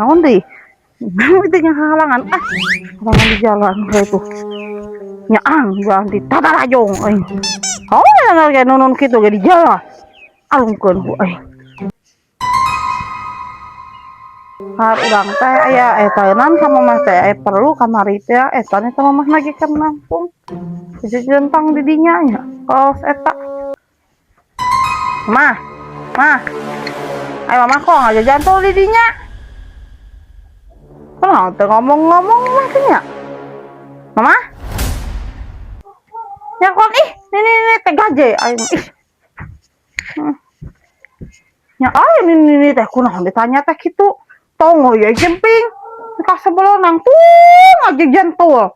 Naon deui? Itu yang halangan, ah, halangan di jalan kayak itu. Nyaang ganti tatarajong aing. Oh, yang kayak nunun kitu ge di jalan. Alungkeun ku aing. Har urang teh aya eta eunan ka mamah teh aya perlu kamari teh eta nih teh mamah lagi keur nangtung. Jentang di dinya nya. Kos eta. Mah, mah. Ayo mama kok ngajajan tuh di dinya. Kunaon teu ngomong-ngomong mah teh nya? Mama? Ya kon ih, ini ini teh gaje aing ih. Ya ayo ini teh kunaon ditanya teh kitu. Tong ya jemping. Ka sebelah nangtung aja jentul.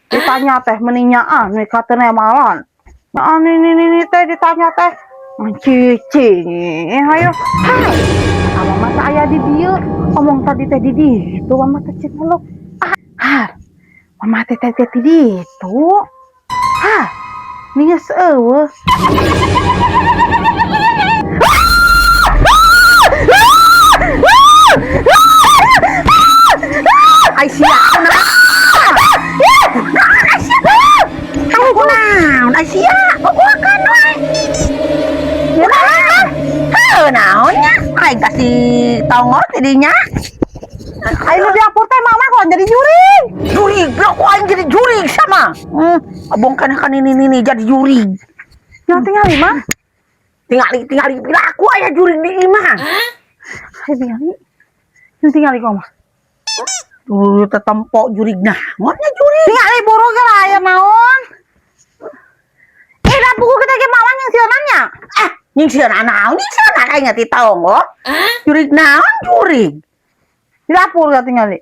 Ditanya teh meninyaan nih katanya malan. Nah, ini teh ditanya teh. Cicing, ayo. Hai. Mama teh aya di dieu. Omong tadi teh di ditu, mama teh cek lo. Ah, mama teh teh teh di ditu. Hah, ini geus eueuh. Ai sia kunaon? Ai sia. Kamu kunaon? Ai sia, boboakan we. Kunaon? Heuh, naon nya? Aing kasih tongor ti dinya. Ayo nu di dapur teh mama kok jadi jurig. Jurig, ku aing jadi jurig sama. Abong kan kan ini jadi jurig. Yang tinggal mah. Tingali tingali piraku aya jurig di imah. Ayo tingali. Yang tingali kok mah. Dulu tetempok jurig naon nya jurig. Tingali buru ge lah aya naon. Eh, da buku kita ge mama nyingsieunan nya. Ah, nyingsieunan naon? Nyingsieunan aing ti tonggo. Jurig naon jurig? Di dapur ya tingali.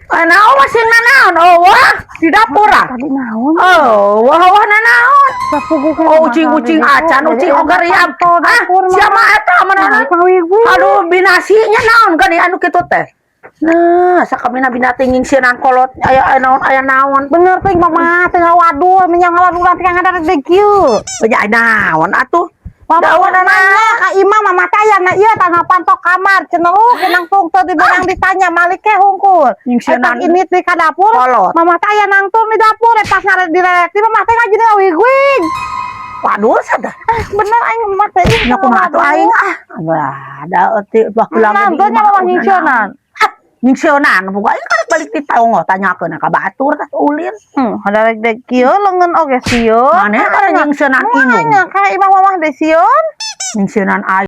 Ah, naon masih naon? Oh, wah, di dapur ah. Tadi naon? Oh, wah wah naon? Sapugu Oh, ucing-ucing acan, ucing ogariam. Ah, siapa eta mana? Aduh, binasinya naon kan anu kitu teh. Nah, sakamina binatang nyingsieunan kolot aya aya naon aya naon. Bener teh mama teh ngawadul, menyang ngawadul nanti kang ada dek kieu. Banyak naon atuh. Mama Dawan nanya ka imah mama teh aya na ieu tanah pantok kamar cenah lu nangtung teu diberang ditanya malik ke hungkul. Nyingsieunan Eta ini di ka dapur. kolot. Mama teh aya nangtung di dapur pas ngare direlek mama teh ngaji ngawig-wig. Waduh, sadar. Ah, bener aing mama teh ih. Nya kumaha atuh aing ah. Wah, da euti wah pulang Nah, di nya imah mama nyingsieunan. Ah, nyingsieunan buka aing kan balik di tonggo tanyakeun ka batur tah ulin. Ada rek dek kieu leungeun oge sieun. Maneh kana nyingsieunan indung. Nanya ka imah mamah deh sieun. Nyingsieunan aing.